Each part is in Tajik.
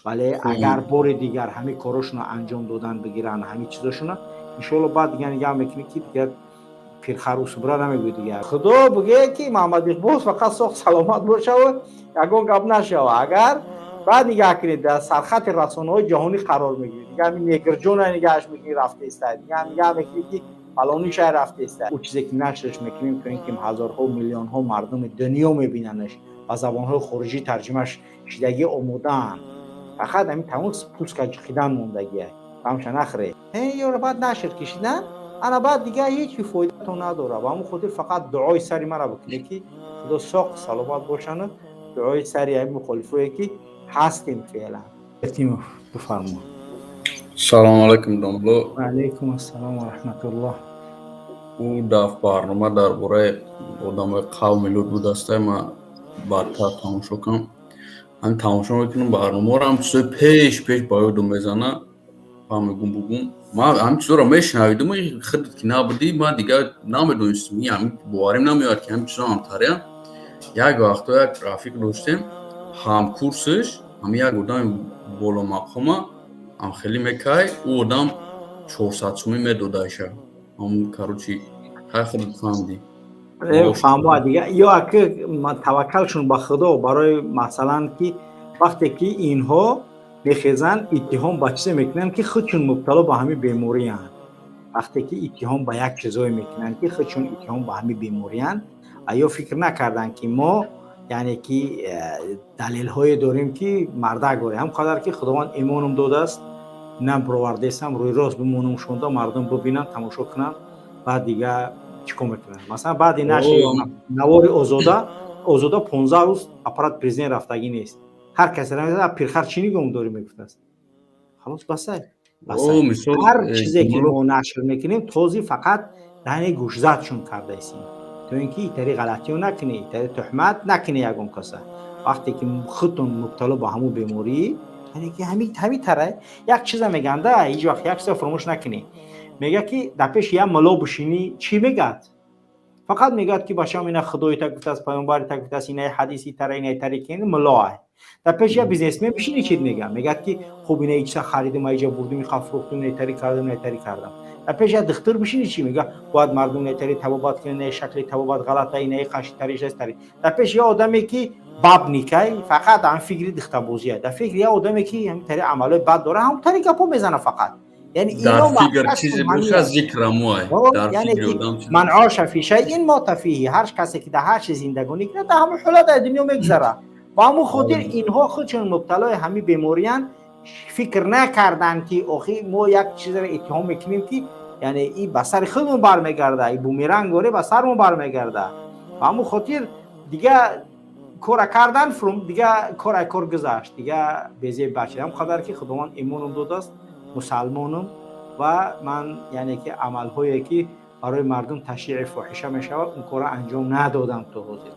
Вале агар бори дигар ҳамин корошонро анҷом додан бигиранд, ҳамин чизошонро, иншоалло, баъд дигар нигаҳ мекунӣ, ки дигар пирхару субра намегӯй. Дигар Худо бигӯе, ки Маҳмад Иқбол фақат соғ саломат бошава, ягон гап нашава. Агар баъд нигаҳ кунед, дар сархати расонаҳои ҷаҳонӣ қарор мегиред. Дигар ҳамин негрҷона нигаҳаш мекунӣ, рафта иста. Дигар нигаҳ мекунӣ, ки фалони шай рафта иста. Ӯ чизе ки нашрш мекунем, то ин ки ҳазорҳо, миллионҳо мардуми дунё мебинанаш, ба забонҳои хориҷӣ тарҷимаш шидагӣ омодаанд. Фақат ҳамин тамом пуска ҷиқидан мондагия. Ғамша нахӯре. Ёро баъд нашр кишидан, ана баъд дигар ҳеҷ фоидатон надорад. Ба ҳамон хотир фақат дуои сари мара бикунед, ки Худо соқ саломат бошану дуои сари ҳамин мухолифое, ки ҳастем феълан. Ятимов, бифармо. Салому алайкум, домло. Ваалайкум ассалом ва раҳматуллоҳ. Ӯ даф барнома дар бораи одамои қавми Лут будастай. Ман баъдтар тамошо кунам. Ҳамин тамошо мекунам барномаро, ҳам чизои пеш пеш ба ёдум мезана ва мегум, бугум, ман ҳамин чизоро мешунавидум, худат ки набудӣ, ман дигар намедонистам, ҳамин боварим намеояд, ки ҳамин чизо ҳамтариян. Як вақто як рафиқ доштем, ҳамкурсш ҳамин як одами боломақома ҳамхелӣ мекай, ӯ одам 400 сумӣ медодайша. Ҳамн, короче, хай, худат фаҳмидӣ. Фаҳмо дига. Ё аки таваккалшон ба Худо. Барои масалан, ки вақте ки инҳо мехезанд, иттиҳом ба чизе мекунанд, ки худшон мубтало ба ҳамин бемориянд. Вақте ки иттиҳом ба як чизое мекунанд, ки худшон иттиҳом ба ҳамин бемориянд, ё фикр накарданд, ки мо, яъне ки далелҳое дорем, ки мардак дорем. Ҳам қадар ки Худованд имоном додааст, на бировардесам, рӯи рост бимонам, шонда мардум бибинанд, тамошо кунанд, баъд дига чӣ кор мекунанд. Масалан, баъди нашри навори Озода, Озода 15 рӯз аппарат президент рафтагӣ нест. Ҳар касе пирхар чӣ нигоҳ дорӣ, мегуфтааст. Халос, басай. Ҳар чизе ки мо нашр мекунем, този фақат яъне гӯшзадшон кардаистем, то ин ки итари ғалатиё накунӣ, итари туҳмат накунӣ ягон каса, вақте ки худтон мубтало ба ҳамун беморӣ. Яъне ки ҳами тара як чиза меганда, ҳеҷ вақт як чиза фуромӯш накунӣ. Мега, ки дар пеши як мулло бишинӣ, чӣ мегӯяд? Фақат мегӯяд, ки бачам, ина Худои та гуфтааст, паёмбари та гуфтааст, инаи ҳадиси тара, инаи тари, ки мулло ай. Дар пеши як бизнесмен бишинӣ, чӣ мегӯяд? Мегӯяд, ки хуб, ина чиза харидим, иҷа бурдим, иқа фурӯхтим, инаи тари кардам, инаи тари кардам. Дар пеши як духтур бишинӣ, чӣ мегӯяд? Бояд мардум инаи тари табобат кунад, инаи шакли табобат ғалата, инаи қаши тариш тари. Дар пеши як одаме, ки бабникай, фақат ҳам фикри духтабозия. Дар фикри як одаме, ки ҳамин тари амалҳои бад дора, ҳам тари гапҳо мезана фақат. Яъне дар фикр чизе боша, зикрамо. Яъне ки ман оша фи шайин мота фиҳи. Ҳар касе ки дар ҳар чиз зиндагонӣ кунад, дар ҳамон ҳолат дар дунё мегузара. Ба ҳамон хотир инҳо худшон мубталои ҳамин бемориянд. Фикр накарданд, ки охи мо як чизеро иттиҳом мекунем, ки яъне и ба сари худмон бармегарда, и бумеранг горе ба сармон бармегарда. Ба ҳамон хотир дига кора кардан, дига кор ай кор гузашт, дига безеб бача. Ҳам қадар ки Худованд имоном додааст, мусалмонам ва ман, яъне ки амалҳое, ки барои мардум ташриъи фоҳиша мешавад, он корро анҷом надодам то ҳозир.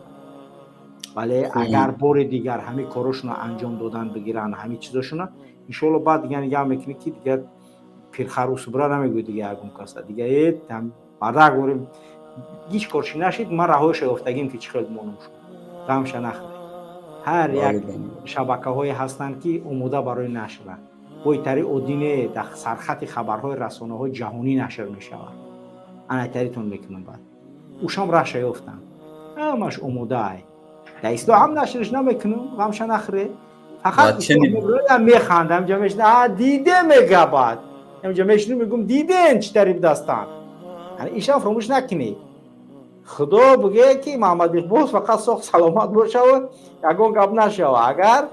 Вале агар бори дигар ҳамин корошонро анҷом додан бигиранд, ҳамин чизошонро, иншоалло, баъд дигар нигаҳ мекунӣ, ки дигар пирхару субра намегӯй дига ягон каса. Дига мардак борем, ҳеҷ корши нашид. Ман раҳояшо ёфтагим, ки чӣ хел монам шуд. Ғамша нахӯред. Ҳар як шабакаҳое ҳастанд, ки омода барои нашранд. Бо итари оддӣ не, дар сархати хабарҳои расонаҳои ҷаҳонӣ нашр мешавад. Ана итаритон мекунам. Баъд ушам раша ёфтам, ҳамаш омодаай. Дар ислоҳ ҳам нашрш намекунам, ғамша нахӯре. Фақат механдам, ҷа мешина, диде, мега. Баъд ҳамҷа мешинам, мегум: «Диден, чӣ тари дастан?» Ишам фуромӯш накунед. Худо бигӯе, ки Маҳмад Иқбол фақат соғ саломат бошава, ягон гап нашава. Агар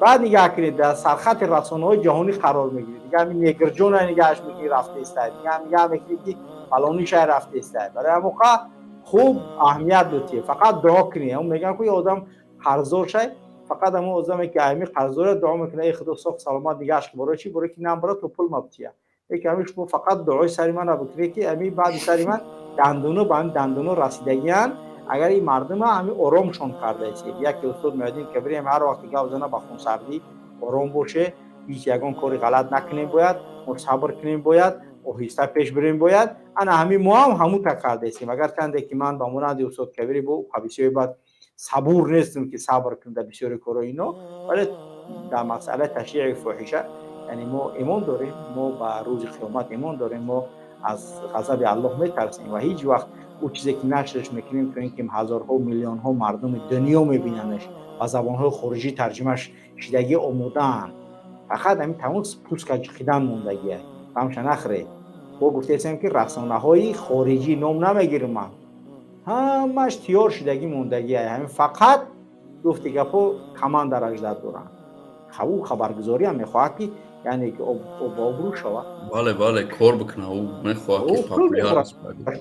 баъд нигаҳ кунед, дар сархати расонаҳои ҷаҳонӣ қарор мегиред. Дига ҳамин негрҷона нигаҳаш мекунӣ, рафта истай. Дига нигаҳ мекунӣ, ки фалони шай рафта истай. Барои ҳамоқа хуб аҳамият дотӣ, фақат дуо кунӣ. Ҳам мегӯям, ки одам қарздор шай, фақат ҳамон одаме, ки ҳами қарздора, дуо мекунад: «Эй Худо, соғ саломат нигаҳаш ки». Барои чӣ? Барои ки намбара, то пул мабтия. Яке ҳамин шумо фақат дуои сари мана бикунед, ки ҳами баъди сари ман дандуно ба ҳамин дандуно расидагиянд. Агар ин мардума ҳамин оромшон кардаистед. Яке устод Муҳиддин Кабириам ҳар вақте гап зана, ба хунсардӣ, ором боше, ҳеҷ ягон кори ғалат накунем, бояд мо сабр кунем, бояд оҳиста пеш бирем. Бояд ана ҳамин мо ҳам ҳамута кардаистем. Агар чанде ки ман ба монанди устод Кабири бо бисёри баъд сабур нестам, ки сабр кунам дар бисёри корҳои ино, вале Дар масъалаи ташриъи фоҳиша, яъне мо имон дорем, мо ба рӯзи қиёмат имон дорем, мо аз ғазаби Аллоҳ метарсем ва ҳеҷ вақт ӯ чизе ки нашрш мекунем, то ин ки ҳазорҳо, миллионҳо мардуми дунё мебинандаш, ба забонҳои хориҷӣ тарҷимаш шидагӣ омодаанд. Фақат ҳамин тамом пуска ҷиқидан мондагия. Ғамша нахӯред. Бо гуфтесем, ки расонаҳои хориҷӣ, ном намегирам ман, ҳамаш тиёр шидагӣ мондагия. Ҳамин фақат, гуфти гапо, командаро ждать доранд. Ӯ хабаргузориам мехоҳад, ки яъне ки обрӯ шавад. Бале, кор бикунад, ӯ мехоҳад, ки популяр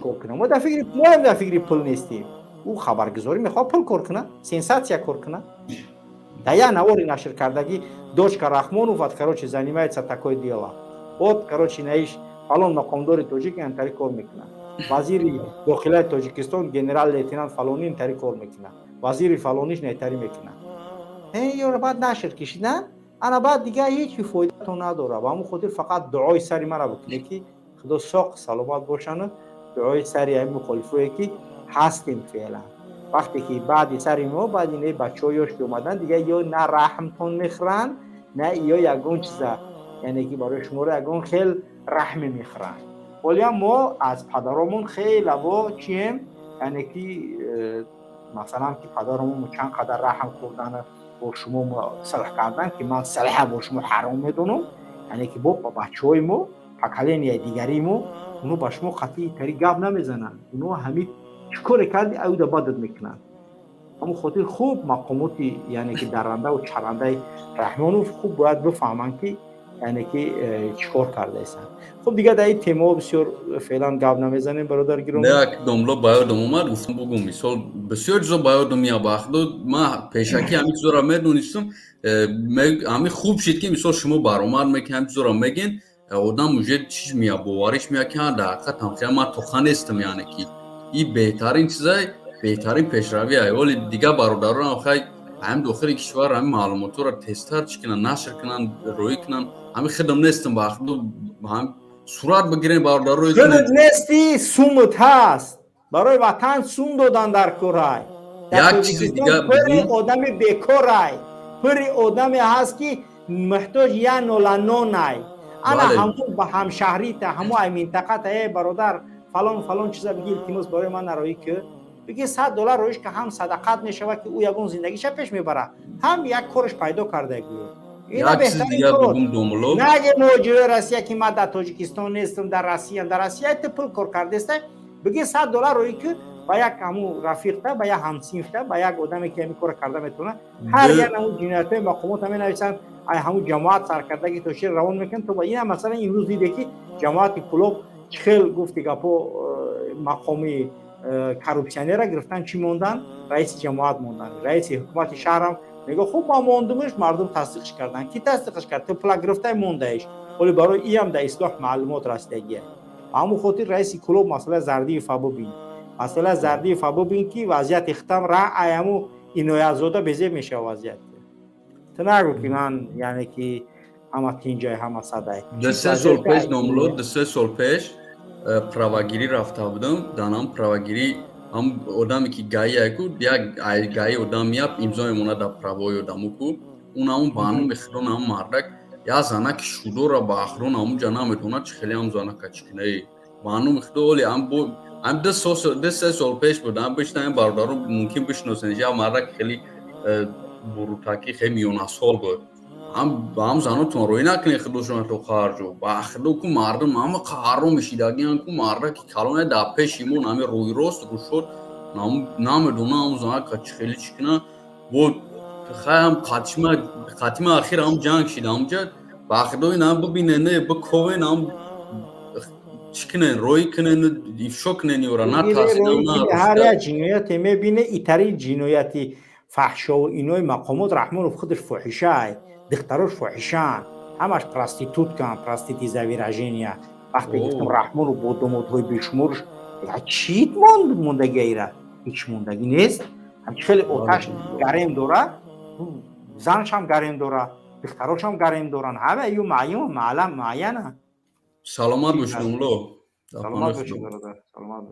кор кунад. Мо дар фикри, моам дар фикри пул нестем. Ӯ хабаргузорӣ мехоҳад пул кор кунад, сенсатсия кор кунад. Да як навори нашр кардагӣ: «Дочка Рахмонов, вот, короче, занимается такое дело, вот, короче, наиш фалон мақомдори тоҷик интари кор мекунад, вазири дохилаи Тоҷикистон генерал лейтенант фалонӣ интари кор мекунад, вазири фалониш нетарӣ мекунад». Ёро баъд нашр кишидан, ана баъд дигар ҳеҷ фоидатон надорад. Ба ҳамон хотир фақат дуои сари мара бикунед, ки Худо соқ саломат бошану дуои сари ҳамин мухолифое, ки ҳастем феълан. Вақте ки баъди сари мо, баъди ин бачаҳо ёш ки омадан, дигар ё на раҳмтон мехӯранд, на ё ягон чиза, яъне ки барои шуморо ягон хел раҳме мехӯранд. Ҳолиам мо аз падаромон хеле бо чием, яъне ки масалан, ки падаромон чанд қадар раҳм хӯрдан, бо шумо сулҳ кардан, ки ман сулҳа бо шумо ҳаром медонам. Яъне ки бо бачаҳои мо, поколения дигари мо, оно ба шумо қатъи тари гап намезананд. Оно ҳамин чӣ коре карди, аюда бадат мекунанд. Ҳамон хотир хуб мақомоти, яъне ки дарандаву чарандаи Раҳмонов хуб бояд бифаҳманд, ки яъне ки чӣ кор кардаистанд. Хуб, дигар дар ин темаҳо бисёр феълан гап намезанем, бародар гиромӣ. Як домло ба ёдам омад, гуфтам бугум. Мисол, бисёр чизо ба ёдам меяд. Бахдо ман пешакӣ ҳамин чизоро медонистам. Ҳамин хуб шид, ки мисол шумо баромад мекунед, ҳамин чизоро мегӯед, одам уже чиз меяд, бовариш меяд, ки дар ҳақиқат ҳамхела ман тоха нестам. Яъне ки ин беҳтарин чизай, беҳтарин пешравие. Вале дигар бародаронам хай ҳамин дохили кишвар ҳамин маълумотҳоро тезтар чӣ кунанд, нашр кунанд, роӣ кунанд. Ҳамин хидм нестам, бахдо ҳам сурат бигирем, бародарои. Худат нести, сумут ҳаст. Барои ватан сум додан дар корай. Як чизи дигар. Пури одами бекорай, пури одаме ҳаст, ки муҳтоҷ як нола нонай. Ана ҳамун ба ҳамшаҳрита, ҳамун ай минтақата: «Э, бародар, фалон фалон чиза биги, илтимос, барои ман нароӣ ки». Биги, 100 доллар роиш ки, ҳам садақат мешавад, ки ӯ ягон зиндагиша пеш мебарад, ҳам як кораш пайдо карда гӯё. Наге муҳоҷирои Россия, ки ман дар Тоҷикистон нестам, дар Россиям. Дар Россия ту пул кор кардаста. Биги, 100 доллар роӣ ки ба як ҳамун рафиқта, ба як ҳамсинфта, ба як одаме, ки ҳамин кора карда метавонад. Ҳар як ҳамун ҷиноятҳои мақомот ҳаме нависанд, ай ҳамун ҷамоат саркардаги то шир равон мекунанд. То ба ина, масалан, имрӯз диде, ки ҷамоати Кулоб чӣ хел, гуфти гапо, мақоми коррупсионера гирифтан, чӣ мондан, раиси ҷамоат мондан. Раиси ҳукумати шаҳрам мега: «Хуб, ман мондумш, мардум тасдиқш карданд». Ки тасдиқш кард? Ту пула гирифтай, мондаиш. Ҳоли барои иам дар ислоҳ маълумот расидагия. Ба ҳамон хотир раиси Кулоб, масъалаи Зардиева бубин, масъалаи Зардиева бубин, ки вазъияти хитам ра аяму Иноятзода безеб мешава вазъият. Ту нагӯ, ки ман, яъне ки ҳама тинҷай, ҳама садай. 2-3 сол пеш, номло, 2-3 сол пеш правагирӣ рафта будам. Данам правагирӣ ҳам одаме, ки ГАИ ку, як ГАИ одам меяд, имзо мемонад дар правои одаму ку. Он ҳамун ба номи худо ҳамун мардак як занаки шудора ба охрон ҳамунҷа наметавонад, чӣ хеле ҳам занака чӣ кунае ба номи худо. Оли ҳам 2-3 сол пеш буд. Ҳам бишнаем, бародаро мумкин бишносен, як мардак хеле бурутакӣ, хеле миёнасол буд. Ҳам ба ҳам занотон рӯй накунед, худошон то харҷу ба худо ку. Мардум ҳама қаҳром мешидагиан ку. Мардаки калоне дар пеши мо ҳами рӯйрост рӯшод, намедонам ҳам занака чӣ хеле чӣ куна. Бо хаям қатима ахир ҳам ҷанг шид ҳамҷа. Ба худо ин ҳам бибинен, биковен, ҳам чӣ кунен, рӯй кунен, ифшо кунен ёра, натарсидам. Ҳар як ҷинояте мебине, итари ҷинояти фаҳшову инои мақомот, Раҳмонов худаш фоҳишай, духтарош фоҳишаанд, ҳамаш проституткаан, простите за выражения. Вақте гуфтам, Раҳмонов бо домодҳои бешуморш чӣ мондагӣ, ира ҳеҷ мондагӣ нест. Ҳамчи хеле оташ гарем дора, заншам гарем дора, духтарошам гарем доранд, ҳама ю маъюм, маълам, муайяна. Саломат бошед, домло. Саломат бошед, бародар, саломат бошед.